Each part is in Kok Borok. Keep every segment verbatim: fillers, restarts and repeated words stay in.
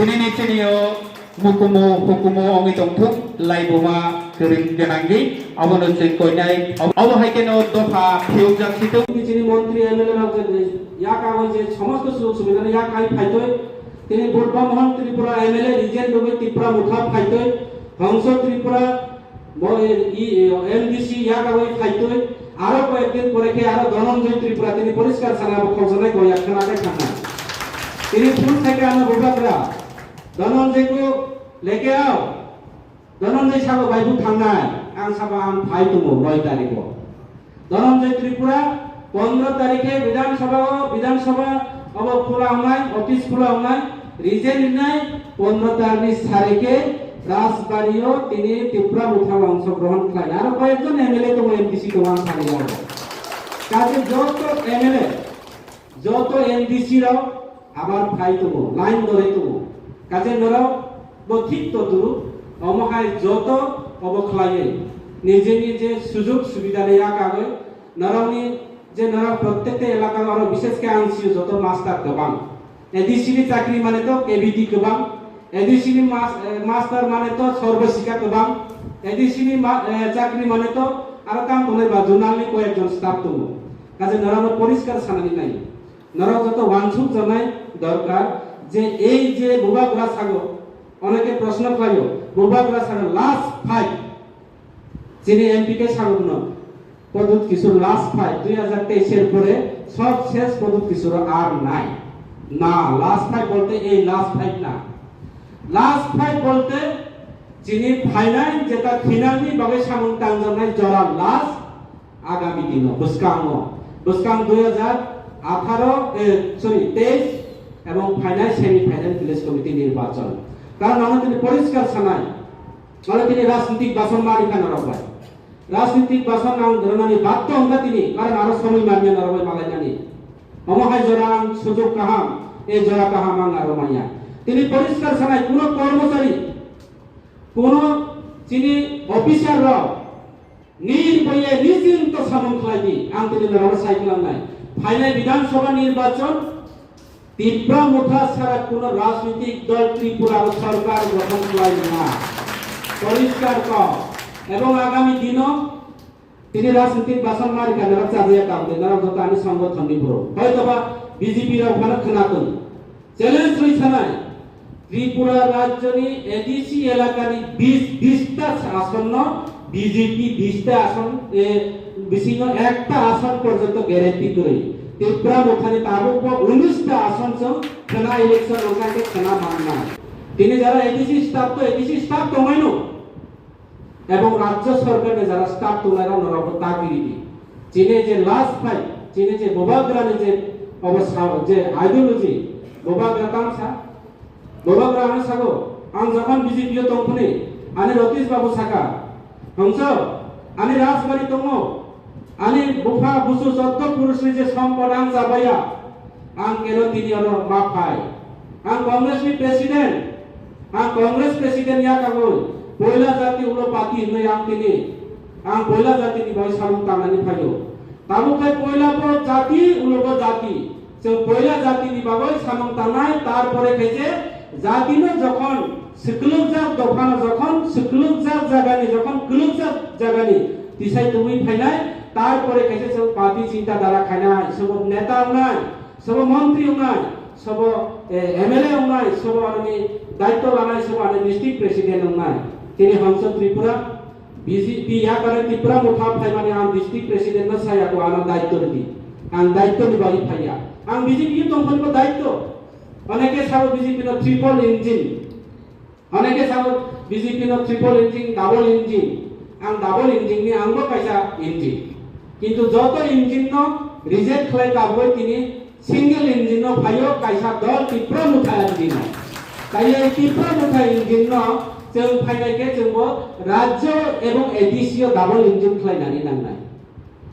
Chini ni chini o mukumu hukumu ongwi tongthuk, laibuma kwrwng gwnangwi, abono chwng koinai, abo hai kheno dopha phiyokjak situng. Chini montri M L A rok je yak agoi je somosto sujog subidha no yak ai phaitoi, tini Buddha Mohan Tripura M L A region rogwi Tripura motha phaitoi, Hongso Tripura Bo, e, i, e, M D C yak abo phaitoi, aro koyek din pore khe aro Dhananjay Tripura tini poriskar sana bo khokjaknai bo yak khna khe thangna. Tini phone khaikha ano bubagra, Dhananjay ko leke ao, Dhananjay sabo bai bo thangnai, ang sabo ang phai tongo noi tarikh o. Dhananjay Tripura pondro tarikhe Bidhan Sabha o, Bidhan Sabha obo khula wngnai, office khula wngnai, resign rinai, pondro tarikh ni sarikhe Rajbari o tini Tripura motha ongsho grohon khlai. Aro koyekjon M L A tongo, M D C tongo, ang sani abo. Kaje joto M L A, joto M D C rok abar phai tongo, line dore tongo. Kaje norok bo thik to duru, omo hai joto obo khlaiwi nijeni je sujog subida ni yak agoi norokni je norok prottekta elaka oro bishesh khe ang sio joto master kwbang. A D C ni chakri mane to K B T kwbang, A D C ni mas-, eh, master mane to Sarva Shiksha kwbang, A D C ni ma-, eh, chakri mane to aro kam tongnai ba zonal ni koyekjon staff tongo. Kaje norokno poriskar sanani nai. Norok joto wansuk janai dorkar je ei je bubagra sago, oneke proshno khlaio, bubagra sago last fight. Chini M P khe sago no, Pradyut Kishore last fight, dui hajar teis er pore sob ses Pradyut Kishore ar nai. Na, last fight bolte ei last fight na. Last fight bolte chini phainai jeta thinangni bagwi samung tangjaknai jora last. Agami dino bwskango, bwskang dui hajar atharo, eh, sorry, teis ebong phainai semi final village committee nirbachon. Karon ano tini poriskar sanai, ano tini rajnitik bason mari kha norok bai. Rajnitik bason ang rwnani badhyo wngkha tini, karon aro somoi manya norok bai malainani. Omo hai jora ang sujog kaham, e jora kaham ang aro manya. Tini poriskar sanai, kuno kormochari, kuno chini officer rok, Nirboye nijinto samung khlai di, ang tini norok sai khwlangnai. Phainai Bidhan Sabha nirbachon, Tipra Motha sara kuno rajnitik dol Tripura o sorkar gothon khlai nang. Poriskar kok. Ebong agami dino tini rajnitik bason mari kha norok chajaya tang de, norok joto ani songothon ni borok. Hoytoba B J P rok phano khwna tong. Challenge rwi sanai, Tripura rajyoni A D C elakani bis, bis ta asonno B J P bis ta ason, e, bisingo ekta ason porjonto guarantee kwrwi. Tipra Mothani tabukbo unis ta ason chwng khwna election wngkha khe khwna mannai. Tini jara A D C staff to A D C staff tongmaino. Ebong rajya sorkar ni jara staff tongnai rok norok bo ta kiri di. Chini je last fight, chini je bubagra ni je obo sa-, je ideology, bubagra tang sa, bubagra ano sago, ang jokhon B J P o tongphuni, ani Ratish babu saka, hongso, ani Rajbari tongo, ani bupha busu jotto purush ni je sompod ang chabaya, ang keno tini ano ma phai. Ang Congress ni president, ang Congress president ya kagoi, poila jati ulo party hinwi ang tini, ang poila jati ni bai samung tangnani phaio. Tabuk khe poila bo jati, ulo bo jati. Chwng poila jati ni bagwi samung tangnai, tarpore khe je jati no jokhon swklwkjak, dopha no jokhon swklwkjak jaga ni, jokhon kwlwkjak jaga ni tisai tubui phainai, tarpore khe je chwng party chinta dhara khainai, chwng neta wngnai. Sobo montri wngnai, sobo, eh, M L A wngnai, sobo ani daityo lanai, sobo ani district president wngnai. Tini Hongso Tripura, B J P yakare Tripura motha phaimani ang district president no saya ko ano daityo ridi. Ang daityo ni bagwi phaiya. Ang B J P tongphani bo daityo. Oneke sabo B J P no triple engine. Oneke sabo B J P no triple engine, double engine. Ang double engine ni, ang bo kaisa engine. Kintu joto engine no reject khlai kabwi tini single engine no phaio, kaisa dol Tipra motha engine no. Tai ei Tipra motha engine no chwng phainai khe chwng bo rajyo ebong A D C o double engine khlai nani nangnai.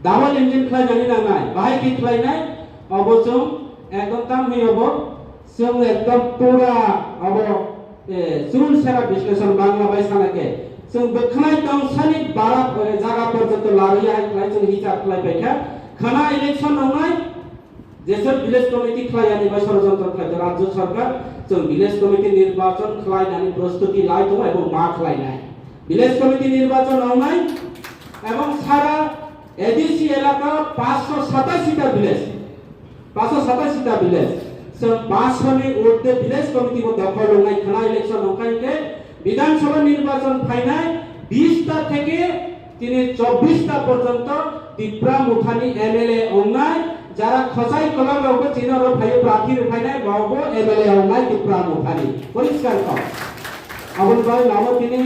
Double engine khlai nani nangnai, bahai khe khlai nai, obo chwng ekdom tam hi obo, chwng ekdom pura obo, eh, chul sera bisleshon Bangla bai sana khe, chwng bwkhnai tongsani bara, eh, jaga porjonto larwi hai khlai chwng hichar khlai pai kha, khana election wngnai, Jesor village committee khlai ani bai sorojontro khlai to rajyo sorkar, Chwng village committee nirbachon khlainani prostuti lai tongo ebong ma khlainai. Village committee nirbachon wngnai ebong sara A D C elaka paanch sho satashi ta village, paanch sho satashi ta village. Chwng paanch sho ni urde village committee bo dokhol wngnai khwna election wngkha hinkhe Bidhan Sabha nirbachon phainai bish ta theke tini chobbish ta porjonto Tipra Mothani M L A wngnai, jara khosai kolom rokbo chini oro phaiwi prarthi rwphainai, rokbo M L A wngnai Tipra Mothani. Poriskar kok. Aboni bagwi lama tini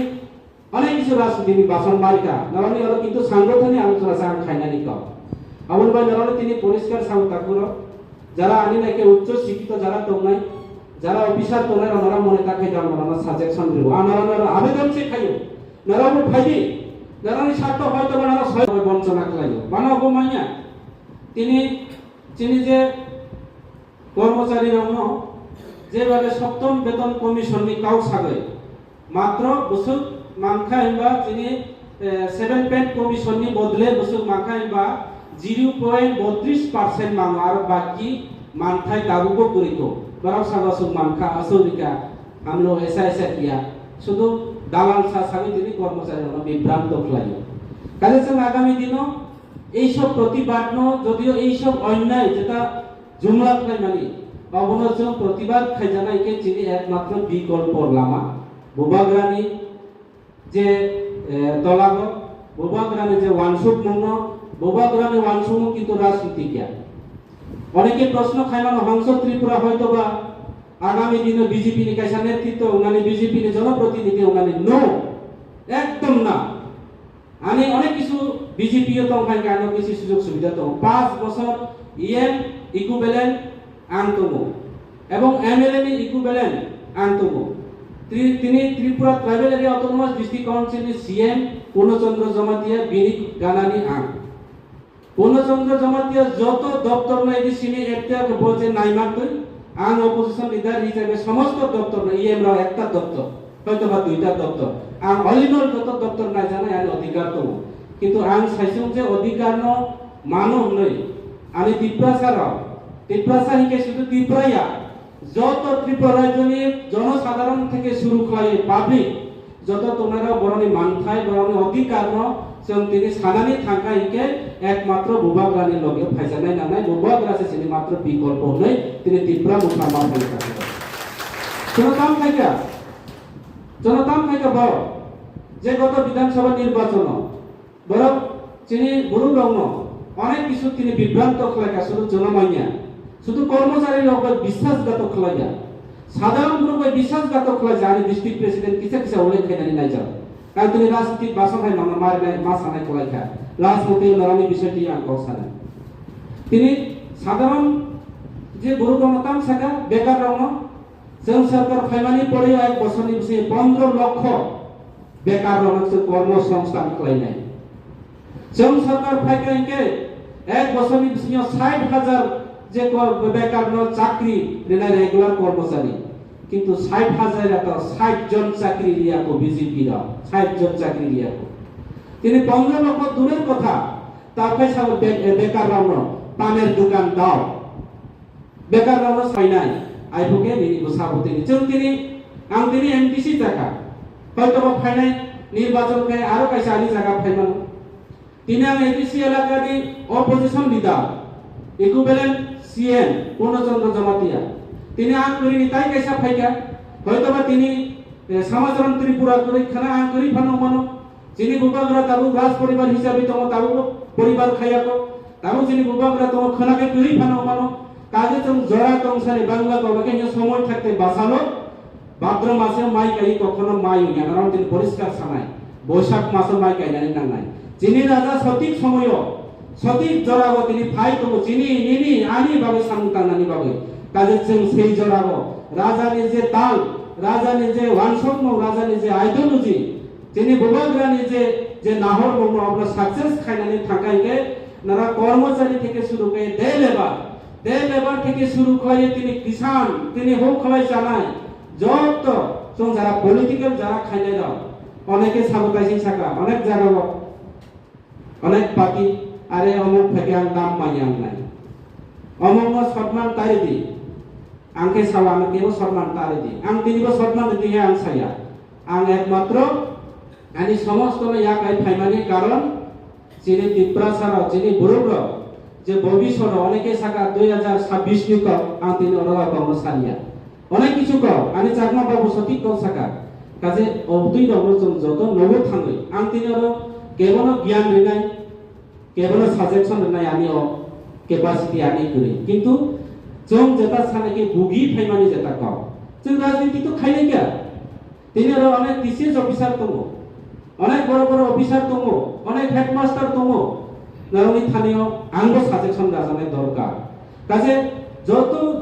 onek kisu rajnitini basan barikha. Norokni oro kintu sangothoni alochona sa ang khainani kok. Aboni bagwi norokni tini poriskar sango takuro. Jara ani naikhe uccho sikito jara tongnai, jara officer tongnai rok norok mone ta khai da norokno suggestion rwo. Ang norokno abedon se khaio. Norokbo phaidi, norokni sakto hoito ba norok soi bai bonchona khlaio. Mano obo manya. Tini, chini je kormochari rokno je babe Saptam Beton Commission ni kau sagwi matro bwswk mankha hinba chini, eh, seven pay commission ni bodole bwswk mankha hinba zero point botris percent mango, aro baki manthai tabukbo kwrwi kho. Borok sabo aswk mankha, aswk rikha, hamlo esa esa kiya. Sudu dalal sa sagwi tini kormochari rokno bibranto khlaio. Kaisa chwng agami dino eisob protibad no, jodio eisob onnai jeta jumla khlaimani, obono chwng protibad khaijaknai khe chini ekmatro bikolpo lama. Bubagrani je, eh, tolago, bubagrani je wansukmungno, bubagrani wansukmung kintu rajniti kiya. Oneke proshno khaimano Hongso Tripura hoito ba agami dino B J P ni kaisa netritwo wngnani, B J P ni jonoprotinidhi wngnani. No, ekdom na. Ani onek kisu B J P o tong khai khe ano kisi sujog subida tongo. Paanch bosor E M equivalent ang tongo. Ebong M L A ni equivalent ang tongo. Tri-, tini Tripura Tribal Area Autonomous District Council ni C M Purno Chandra Jamatia bini ganani ang. Purno Chandra Jamatia joto doptor no A D C ni ekta khe bo je naimak twi, ang opposition leader hisabe somosto doptor no, E M rao ekta doptor, hoito ba duita doptor. Ang all in all joto doptor naijaknai ani odhikar tongo. Kintu ang saisung je odhikar no mano hwnwi ani Tiprasa rao, Tiprasa hinkhe sudu Tipraya, joto Tripura rajyoni jonosadharon theke suru khlai public, joto tongnairok borokni manthai, borokni odhikarno chwng tini sanani thangkha hinkhe ekmatro bubagrani loge phaijaknai nangnai, bubagra se chini matro bikolpo hwnwi tini Tipra Motha ma phai kha. Chwngno tam khaikha, chwngno tam khaikha borok je goto Bidhan Sabha nirbachono borok chini borok rokno onek kisu tini bibranto khlai kha, sudu jonomanya, sudu kormochari rok bai biswasghatok khlai ya. Sadharon borok bai biswasghatok khlai ja, ani district president kisa kisa ullekh khainani naijak. Ang tini rajnitik basan hai mano marinai ma sanai khlai kha. Last motwi norokni bisoi twi ang kok sanai. Tini sadharon je borok rokno tam saka, bekar rokno, chwng sarkar phaimani pore ek bosorni bisingo pondro lokho bekar rokno chwng kormo songsthan khlainai. Chwng sarkar phaikha hinkhe ek bosorni bisingo sait hajar je ko-, bekarno chakri rinai regular kormochari. Kintu sait hajar ya to sait jon chakri riya ko B J P rok, sait jon chakri riya ko. Tini pondro lokho durer kotha, ta khe sabo be-, bekar rokno paner dukan dao. Bekar rokno sainai, aiphuke nini bwsa bwtwini. Chwng tini, ang tini M D C chakha. Hoito bo phainai nirbachon khe aro kaisa ani jaga phaimano. Tini ang A D C elakani opposition leader, equivalent C M, Purno Chandra Jamatia. Tini ang kwrwini tai kaisa phaikha. Hoito ba tini, eh, Samacharan Tripura kwrwi khna ang kwrwi phano mano. Chini bubagra tabuk raj poribar hisabe tongo, tabuk poribar khayako. Tabuk chini bubagra tongo, khwna khe kwrwi phano mano. Kaje chwng jora tong sani Bangla kok khe somoi thakte basalo. Bhadra mase mai kai kokhono mai wngya, norok tini poriskar sanai. Boisak maso mai kainani nangnai. Chini raja sotik somoyo, sotik jorao tini phai tongo, chini, nini, ani bagwi samung tangnani bagwi. Kaje chwng sei jorao rajani je tal, rajani je wansokmung, rajani je ideology, chini bubagrani je, je nahor mungno obono success khainani thangkha hinkhe, nara kormochari theke suru khe de lebar, de lebar theke suru khlaiwi tini kisan, tini huk khlai chanai, joto chwng jara political jara khainai rok, oneke sabo kaising saka, onek jagao, onek party, are omuk theke ang dam manya wngnai. Omukno sotman tari di. Ang khe sao, ano kebo sotman ta ridi. Ang tinibo sotman ridi he ang saya. Ang ekmatro ani somosto no yakai phaimani karon chini Tiprasa rok, chini borok rok je bobisot rok oneke saka dui hajar sabbish ni kok ang tini oro kok no saliya. Onek kichu kok ani Chakma babu sotik kok saka. Kaje obtwi rok no chwng joto nogo thangwi ang tini oro kebo no giyan rinai. Kebono suggestion rwnai ani o capacity ani kwrwi. Kintu chwng jeta sana khe bugi phaimani jeta kok. Chwng rajniti to khainai kha. Tini oro onek T C S officer tongo. Onek boro boro officer tongo. Onek headmaster tongo. Norokni thani o angbo suggestion rwjaknai dorkar. Kaje joto